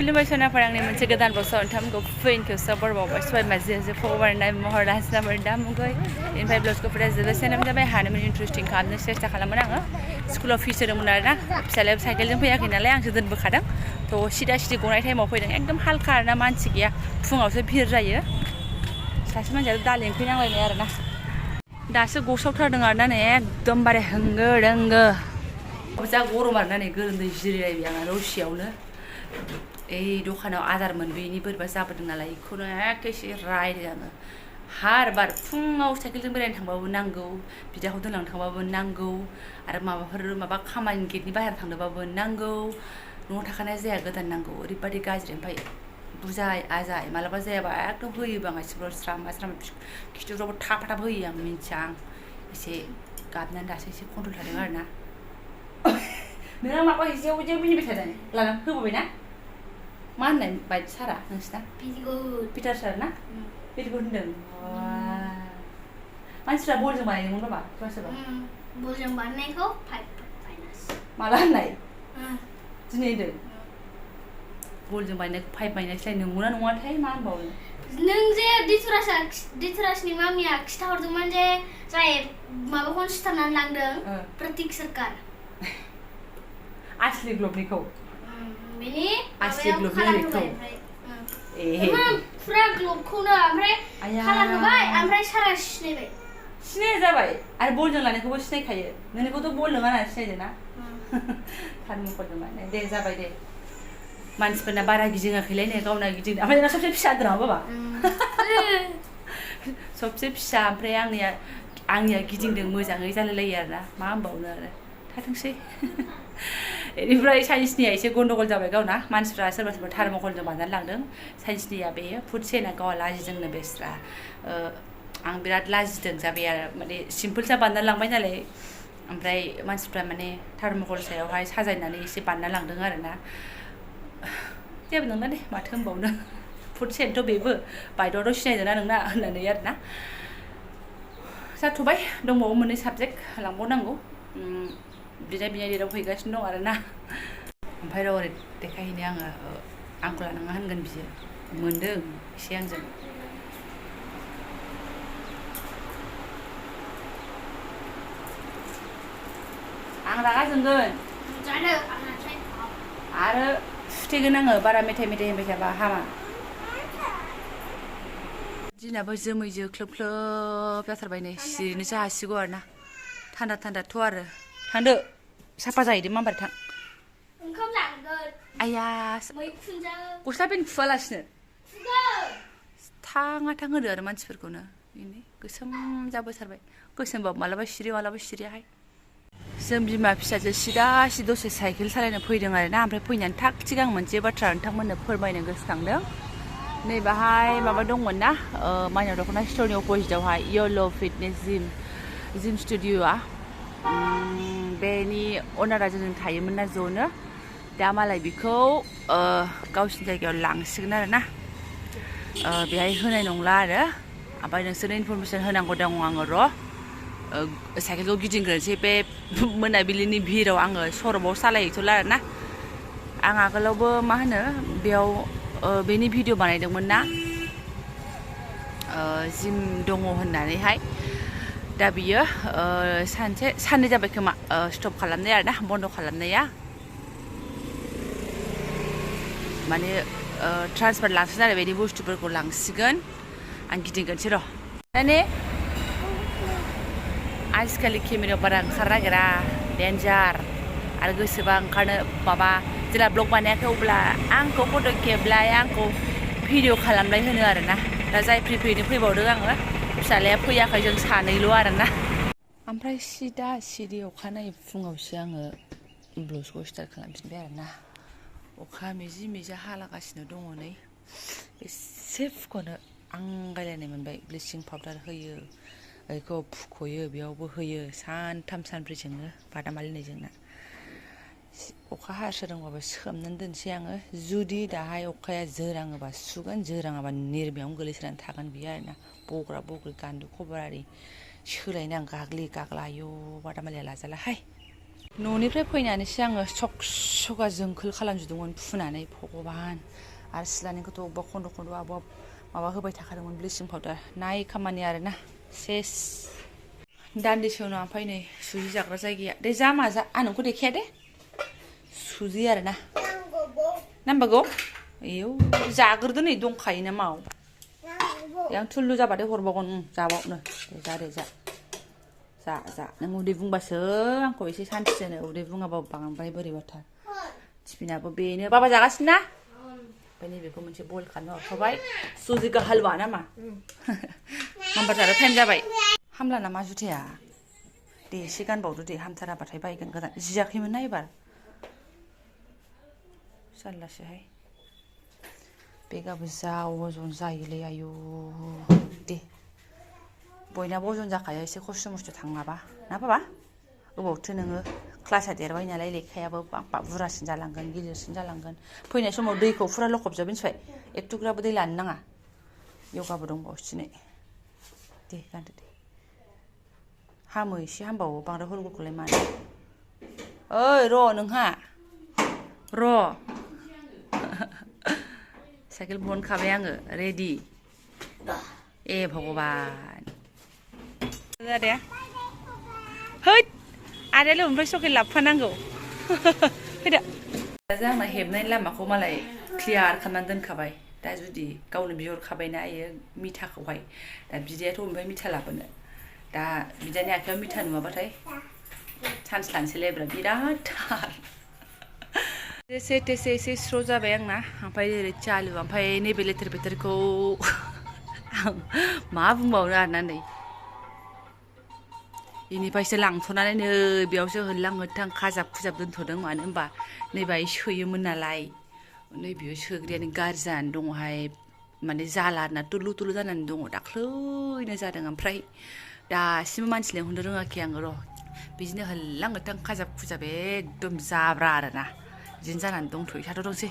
खुलुमबाय सोनाफोर आंनि मोनसे गोदान बक्सआव नोंथांमोनखौ फैनखौ सबर बावबाय सबाय माजि जे फवरनाय महर हास्लाबर दा मुगै इनफाय ब्लाउसखौ फुरा जोबोद सेनाम जाबाय हानोमोन इन्ट्रेस्टिं खालामनो सेस्था खालामोन आङो स्कुलाव फिस होदोंमोन आरोना फिसालाया साइकेलजों फैयाखै नालाय आंसो दोनबोखादों थ' सिदा सिदि गनाय टाइमाव फैदों एकदम हालखा आरोना मानसि गैया फुङावसो भिर जायो सासे मानसिया दालि ओंख्रि नांलायनाय आरोना दासो गसावथारदों आरोना नै एकदमबारे होंगो दोंगो जा गरम आरोना नै गोलोमदै जिरायबाय आङो रसियावनो दखानाव आदार मोनबोयैनि बोरैबा जाबोदों नालाय बेखौनो एखे रायदों आङो हार बार फुङाव साइकेलजों बेरायनो थांबाबो नांगौ बिदाखौ दोनलांनो थांबाबो नांगौ आरो माबा खामानि गेटनि बाहेरायाव थांनोबाबो नांगौ न'आव थाखानाय जाया गोदान नांगौ ओरैबादि गाज्रि ओमफ्राय बुजाय आजाय मालाबा जायाबा एकदम होयोबो आं आथिंफ्राव स्राम स्राम खिथुफ्रावबो थाब थाब होयो आं मिन्थिया आं एसे गाबनानै दासो एसे कन्ट्रल थादों आरोना नों माबा एसेयाव बिदि मिनिबाय थादों लानानै होबोबाय ना मा होननाय बायदि सारा नोंसिना पिटार सार ना बिदिखौ होनदों मानसिफ्रा बलजों बानायदोंमोन बाबा सोरबा सोरबा बलजों बानायनायखौ माला होननाय दिनै होनदों बलजों बानायनायखौ 5 माइनासलाय नंगौना नङाथाय मा होनबावो नों जे डिथुरासनि मामिया खिथाहरदोंमोन जे जाय माबाखौनो सिथारनानै लांदों प्रतीक सरकार आसलि ग्लबनिखौ बेनि आसलि ग्लबनिखौ फुरा ग्लबखौनो ओमफ्राय कालार होबाय ओमफ्राय सारा सिनायबाय सिनाय जाबाय आरो बलजों लानायखौबो सिनायखायो नोंनिखौथ' बल नङा होनना सिनायदों ना थारमुखरजों बानाय दे जाबाय दे मानसिफोरना बारा गिदिङाखैलाय नै गावना गिदिंदों ओमफ्राय नोंना सबसे फिसा होनदों नामा बाबा सबसे फिसा ओमफ्राय आंनिया गिदिंदों मोजाङै जालायलायो आरोना मा होनबावनो आरो थाथोंसै बेनिफ्राय साइन्सनिया एसे गन्डगल जाबाय गावना मानसिफ्रा सोरबा सोरबा थार्मकलजों बानायनानै लांदों साइन्सनिया बेयो फुड चेना गावहा लाजिदोंनो बेस्रा आं बिराद लाजिदों जाबाय आरो माने सिम्पोलसा बानायनानै लांबाय नालाय ओमफ्राय मानसिफ्रा माने थार्मकल सायावहाय साजायनानै एसे बानायना लांदों आरोना जेबो नङा दे माथो होनबावनो फुड चेनथ' बेबो बायद'आथ' सिनायदोंना नोंना होननानै आरोना जाथ'बाय दंबावो मोननै साबजेक्ट लांबावनांगौ बिनाय डेटआव फैगासिनो दं आरोना ओमफ्राय र' ओरै देखायहैनो आङो आंखौ लानाङा होनगोन बियो मोनदों एसे आंजों आं रागा जोंगोन आरो सुथेगोन आङो बारा मेथाइ होनबाय थाबा हामा दिनाबो जोमै जोख्लोब ख्लोब जाथारबाय नै सिरिनोसो हासिगौ आरोना थान्दाथ' आरो थांदो साफा जाहैदो माबार थां ओंखाम लांगोन आया गस्ला पेन खुवालासिनो थाङा थां होदो आरो मानसिफोरखौनो बेनो गोसोम जाबोथारबाय गोसोमबाबो मालाबा सिरियाहाय जों बिमा फिसाजो सिदा दसे साइकेल सालायनो फैदों आरोना ओमफ्राय फैनानै थाग थिग आं मोनसे बाथ्रा नोंथांमोननो फोरमायनो गोसोखांदों नैबाहाय माबा दंमोन ना माइनाव दख'ना स्टरनि अपोजिटआवहाय येल' फिटनेस जिम स्टुडिअ'आ बेनि अनारा जों थायोमोन ना ज'नो दा मालाय बेखौ गावसिनि जायगायाव लांसिगोन आरोना बेहाय होनाय नंला आरो ओमफ्राय नोंसोरनो इनफरमेसन होनांगौ दङ आङो र' साइकेलखौ गिदिंग्रोनोसै बे मोनाबिलिनि भिराव आङो सरबाव सालायहैथ'ला आरोना आं आगोलावबो मा होनो बेयाव बेनि भिडिअ बानायदोंमोन ना जिम दङ होननानैहाय दा बियो साननै जाबाय खोमा स्टप खालामनाय आरोना बन्द' खालामनाया माने ट्रान्सफार लांसिगोन आरो बेनि बुस्थुफोरखौ लांसिगोन आं गिदिंगोनसै र' माने आजिखालि केमेरायाव बारा ओंखारनो नागिरा डेन्जार आरो गोसोबा ओंखारनो माबा जेला ब्लग बानायाखै अब्ला आंखौ फट' खेबलाय आंखौ भिडिअ खालामलाय होनो आरोना दा जाय फैनो फैबावदों आङो फिसालाया फैयाखै जों सानैल' आरोना ओमफ्राय सिरि अखानायै फुङावसो आङो ब्लाउसखौ स्टार्ट खालामफिनबाय आरोना अखा मिजि हालागासिनो दङ नै एसे फुख'नो आंगायलायनाय मोनबाय ब्लिचिं पाउडार होयो बेखौ फुख'यो बेयावबो होयो सानथाम सानब्रैजोंनो बादामालिनाय जोंना अखा हासोदोंबाबो सोमनानै दोनसै आङो जुदि दाहाय अखाया जोराङोबा सुगोन जोराङाबा निरमायावनो गोलैसोनानै थागोन बियो आरोना बग्रा बग्रि गान्दु खबर आरि सोलायनो आं गाग्ला आयौ बादामालिया लाजालाहाय न'निफ्राय फैनानैसो आङो सका जोंखोल खालामजुबदोंमोन फुनानै भगबान आरो सिलानिखौथ' अबेबा खन्द' आब'आ माबा होबाय थाखादोंमोन ब्लिचिं पाउडार नाय खामानि आरोना सेस दान्दिसे उनाव ओमफ्राय नै सुजि जाग्रा जायगाया दे जामा जा आं नोंखौ देखाया दे सुजि आरोना नांबागौ एव जाग्रोदो नै दंखायो ना माव आं थुल्लु जाबाथाय हरबावगोन जाबावनो दे जा नों उदै बुंबासो आंखौ एसे सान्थि दोनो उदै बुङाबा बांद्राय बोरैबाथार टिफिनाबो बेनो बाबा जागासिनो ना ओमफ्राय नैबेखौ मोनसे बयल खालामना हरखाबाय सुजिखौ हालवा नामा नाम्बार जानो टाइम जाबाय हामला नामा जुथाया दे एसे गानबावदो दे हामथाराबाथाय बायगोन गोदान जियाखैमोन ना एबार जारलासोहाय बेगाबो जा अजन जायोलै आयु दे बयनाबो अजन जाखायो एसे खस्थ' मस्थ' थाङाबा ना बाबा अबावथो नोङो क्लासआ देरबाय नालाय लेखायाबो बुरजासिन जालांगोन गिदिरसिन जालांगोन फैनाय समाव दैखौ फुरा लखबजोब मिन्थिबाय एक थुग्राबो दै लानो नाङा यगाबो दंबावोसो दिनै दे गानदो दे हामो एसे हामबावो बांद्राय हलगलखौलाय मानो ओइ र' नोंहा र' साइकेल बहनखाबाय आङो रेडि ए भगबान जादे हैद आदायालाय ओमफ्राय चक्लेट लाबोफानांगौ फैदो दा आंना हेबनाय लामाखौ मालाय क्लियार खालामनानै दोनखाबाय दा जुदि गावनो बिहरखाबायना इयो मिथाखौहाय दा बिदायाथ' ओमफ्राय मिथा लाबोनो दा बिदानि आखायाव मिथा नुवाबाथाय चान्स लानोसैलाय बिराद थार एसे टेसे एसे स्र' जाबाय आंना ओमफ्राय ओरै चालु ओमफ्राय नैबे लेथेर फेथेरखौ आं मा बुंबावनो आरोना नै बेनिफ्रायसो लांथ'नानै नै बेयावसो होनलां होथां खाजाब खुजाब दोनथ'दों मानो होनबा नैबाय सोयोमोन नालाय नैबेयो सोग्रायानो गाज्रि जानानै दङहाय माने जाला आरोना तुलु जानानै दङ दाख्लैनो जादों ओमफ्राय दासिमबो मानसि लेंहरनो रोङाखै आङो र' बिदिनो होनलां होथां खाजाब खुजाब एकदम जाब्रा आरोना बिदिनो जानानै दंथ'यो थाथ'थोंसै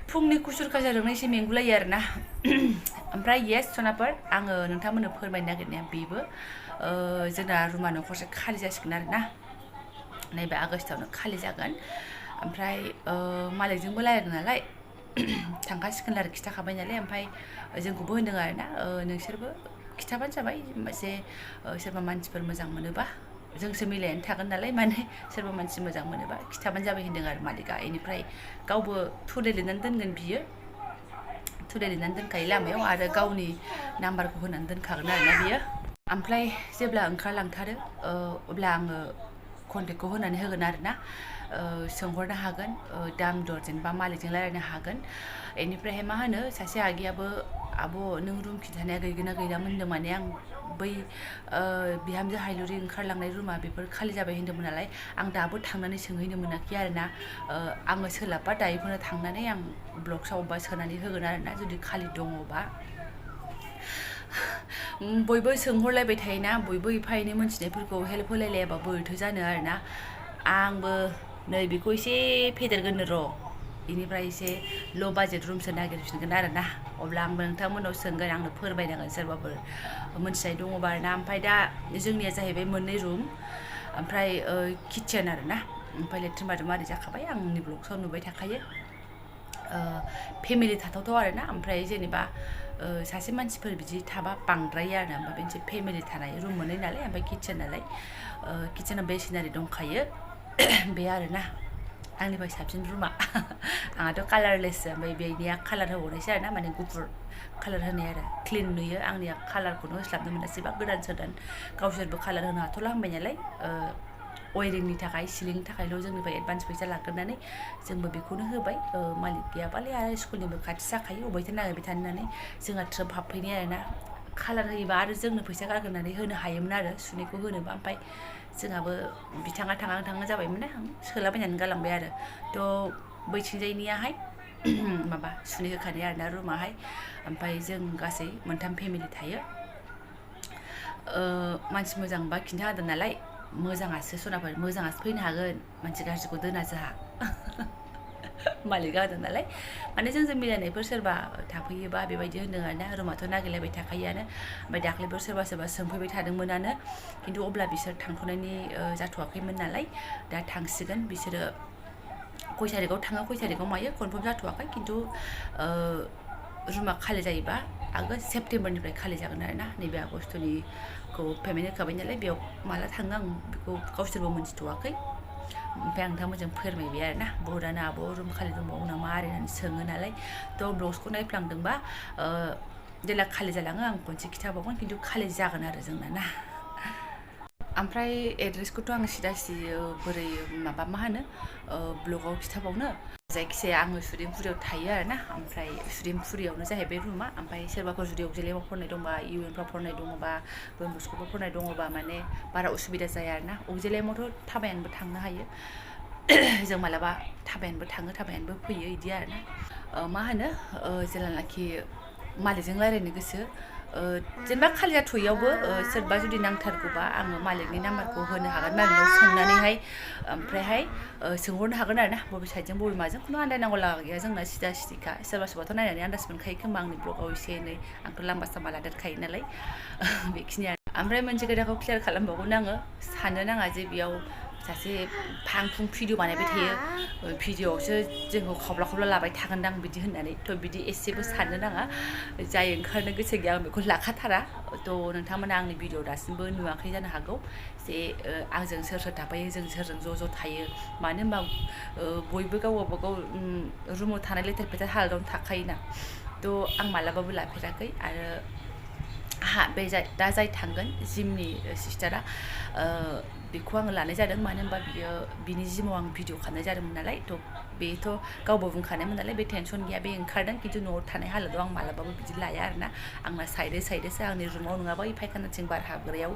फुंनि कुसुर काजाजोंनो एसे मेंगुलायो आरोना ओमफ्राय येस सनाफोर आङो नोंथांमोननो फोरमायनो नागिरनाया बेबो जोंना रुमा न'खरसे खालि जासिगोन आरोना नैबे आगस्टआवनो खालि जागोन ओमफ्राय मालिकजोंबो रायलायदों नालाय थांखासिगोन आरो खिथाखाबाय नालाय ओमफ्राय जोंखौबो होनदों आरोना नोंसोरबो खिथाबानो जाबाय जे सोरबा मानसिफोर मोजां मोनोबा जोंसो मिलायनानै थागोन नालाय माने सोरबा मानसि मोजां मोनोबा खिथाबानो जाबाय होनदों आरो मालिकआ बेनिफ्राय गावबो थुदे लिरनानै दोनगोन बियो थुदे लिरनानै दोनखायो लामायाव आरो गावनि नाम्बारखौ होनानै दोनखागोन आरोना बियो ओमफ्राय जेब्ला ओंखारलांथारो अब्ला आङो कन्टेक्टखौ होनानै होगोन आरोना सोंहरनो हागोन दाम दर जेनेबा मालिकजों रायलायनो हागोन बेनिफ्रायहाय मा होनो सासे आगैयाबो आब' नों रुम खिन्थानाया गैगोना गैलामोन होनदों माने आं बै बिहामजो हायलुरि ओंखारलांनाय रुमा बेफोर खालि जाबाय होन्दोंमोन नालाय आं दाबो थांनानै सोंहैनो मोनाखै आरोना आङो सोलाबबा दायोखौनो थांनानै आं ब्लगसआव अबेबा सोनानै होगोन आरोना जुदि खालि दङबा बयबो सोंहरलायबाय थायोना बयबो एफा एनै मोनथिनायफोरखौ हेल्प होलायलायाबा बोरैथो जानो आरोना आंबो नै बेखौ एसे फेदेरगोन र' बेनिफ्राय एसे ल' बाजेट रुमसो नागिरफिनगोन आरोना अब्ला आंबो नोंथांमोनाव सोंगोन आंनो फोरमायनांगोन सोरबाफोर मोनथिनाय दङबा आरोना ओमफ्राय दा जोंनिया जाहैबाय मोननै रुम ओमफ्राय किटचेन आरोना ओमफ्राय लेट्रिन बाथरुम आरि जाखाबाय आंनि ब्लगसआव नुबाय थाखायो फेमिलि थाथावथाव आरोना ओमफ्राय जेनेबा सासे मानसिफोर बिदि थाबा बांद्रायो आरोना ओमफ्राय मोनसे फेमिलि थानाय रुम मोननै नालाय ओमफ्राय किटचेन नालाय किटचेनाव बेसिनारि दंखायो बे आरोना आंनिफ्राय साबसिन रुमा आंहाथ' कालारलेससो ओमफ्राय बेनिया कालार होबावनायसो आरोना माने गुफुर कालार होनाय आरो क्लिन नुयो आंनिया कालारखौनो होस्लाबनो मोनासैबा गोदान सोदान गावसोरबो कालार होनो हाथ'ला होनबाय नालाय वायरिंनि थाखाय सिलिंनि थाखायल' जोंनिफ्राय एडभान्स फैसा लाग्रोनानै जोंबो बेखौनो होबाय मालिक गैयाबालाय आरो स्कुलनिबो खाथि जाखायो अबेहायथो नागिरबाय थानो होननानै जोंहा ट्रोप हाबफैनाय आरोना कालार होयोबा आरो जोंनो फैसा गारग्रोनानै होनो हायोमोन आरो सुनैखौ होनोबा ओमफ्राय जोंहाबो बिथाङा थाङां जाबायमोन ना सोलाबायनानै गालांबाय आरो थ' बैथिंजायनियाहाय माबा सुनै होखानाय आरोना रुमाहाय ओमफ्राय जों गासै मोनथाम फेमिलि थायो मानसि मोजांबा खिन्था होदों नालाय मोजाङासो सनाफोर मोजाङासो फैनो हागोन मानसि गाज्रिखौ दोना जोंहा मालिका होदों नालाय माने जोंजों मिलायनायफोर सोरबा थाफैयोबा बेबायदि होन्दों आरोना रुमाथ' नागिरलायबाय थाखायोआनो ओमफ्राय दाख्लैफोर सोरबा सोंफैबाय थादोंमोनानो खिन्थु अब्ला बिसोर थांथ'नायनि जाथ'वाखैमोन नालाय दा थांसिगोन बिसोरो खय थारिखआव थाङो खय थारिखआव मायो कनफार्म जाथ'वाखै खिन्थु रुमा खालि जायोबा आगष्ट सेप्तेम्बरनिफ्राय खालि जागोन आरोना नैबे आगष्टनिखौ पेमेन्ट होखाबाय नालाय बेयाव माला थाङो आं बेखौ गावसोरबो मोनथिथ'वाखै ओमफ्राय आं नोंथांमोनजों फोरमायबाय आरोना बहुदानो आब' रुम खालि दंबावो नामा आरायनानै सोङो नालाय थ' ब्लग्सखौ नायफ्लांदोंबा जेला खालि जालाङो आं खनसे खिथाबावगोन खिन्थु खालि जागोन आरो जोंना ना ओमफ्राय एड्रेसखौथ' आं सिदा बोरै माबा मा होनो ब्लगाव खिथाबावनो जायखिजाया आङो सुदेमपुरियाव थायो आरोना ओमफ्राय सुदेमपुरियावनो जाहैबाय रुमा ओमफ्राय सोरबाफोर जुदि अगजिलियामाव फरायनाय दंबा इउएनफ्राव फरायनाय दङबा डन बस्क'फ्राव फरायनाय दङबा माने बारा उसुबिदा जाया आरोना अगजिलियामावथ' थाबायनानैबो थांनो हायो जों मालाबा थाबायनानैबो थाङो थाबायनानैबो फैयो बिदि आरोना मा होनो जेलानाखि मालिकजों रायज्लायनो गोसो जेनेबा खालि जाथ'यैयावबो सोरबा जुदि नांथारगौबा आङो मालिकनि नाम्बारखौ होनो हागोन मालिकनाव सोंनानैहाय ओमफ्रायहाय सोंहरनो हागोन आरोना बबे साइडजों बबे माजों खुनु आन्दायनांगौ लागा गैया जोंना सिदा सिदिखा सोरबा सोरबाथ' नायनानै आन्दाज मोनखायो खोमा आंनि ब्लगाव एसे एनै आंथ' लाम्बा साम्बा लादेरखायो नालाय बेखिनियानो ओमफ्राय मोनसे खोथाखौ क्लियार खालामबावगोन आङो साननो नाङा जे बेयाव सासे फां फुं भिडिअ बानायबाय थायो भिडिअआवसो जोंखौ खावब्ला खावब्ला लाबाय थागोनदां बिदि होननानै थ' बिदि एसेबो साननो नाङा जाय ओंखारनो गोसो गैया आं बेखौ लाखाथारा थ' नोंथांमोना आंनि भिडिअ दासिमबो नुवाखै जानो हागौ जे आंजों सोर सोर थाफायो जों सोरजों ज' थायो मानो होनबा बयबो गाव गावबागाव रुमाव थानाय लेथेर फेथेर हालोदावनो थाखायोना थ' आं मालाबाबो लाफेराखै आरो बे दा जाय थांगोन जिमनि सिस्टारा बेखौ आङो लानाय जादों मानो होनबा बिनि जिमाव आं भिडिअ खालामनाय जादोंमोन नालाय थ' बेथ' गावबो बुंखानायमोन नालाय बे टेनसन गैया बे ओंखारदों खिन्थु न'आव थानाय हालोदाव आं मालाबाबो बिदि लाया आरोना आंना साइडसो आंनि रुमाव नङाबा फायखानाथिं बार हाबग्रायाव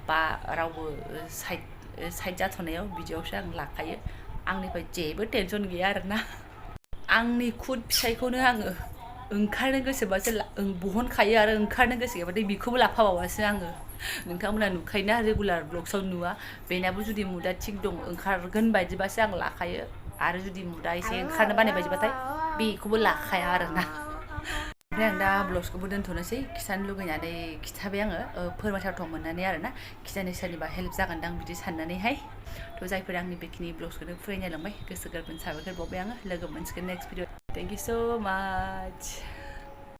बा रावबो साइड जाथ'नायाव बिदियावसो आं लाखायो आंनिफ्राय जेबो टेनसन गैया आरोना आंनि खुद फिसायखौनो आङो ओंखारनो गोसोबासो बहनखायो आरो ओंखारनो गोसो गैयाबाथाय बेखौबो लाफाबावासो आङो नोंथांमोना नुखायोना रेगुलार ब्लग्सआव नुवा बेनाबो जुदि मुदा थिग दं ओंखारगोन बायदिबासो आं लाखायो आरो जुदि मुदा एसे ओंखारनो बानाय बायदिबाथाय बेखौबो लाखाया आरोना ओमफ्राय आं दा ब्लग्सखौबो दोनथ'नोसै खिथानो लुगैनानै खिथाबाय आङो फोरमायथावथाव मोननानै आरोना खिथानो सोरनिबा हेल्प जागोनदां बिदि साननानैहाय थ' जायफोर आंनि बेखिनि ब्लग्सखौनो फरायनायलांबाय गोसो गोरबोनि साबायखर बावबाय आङो लोगो मोनसिगोन नेक्स्ट भिडिअ थेंक इउ स' माच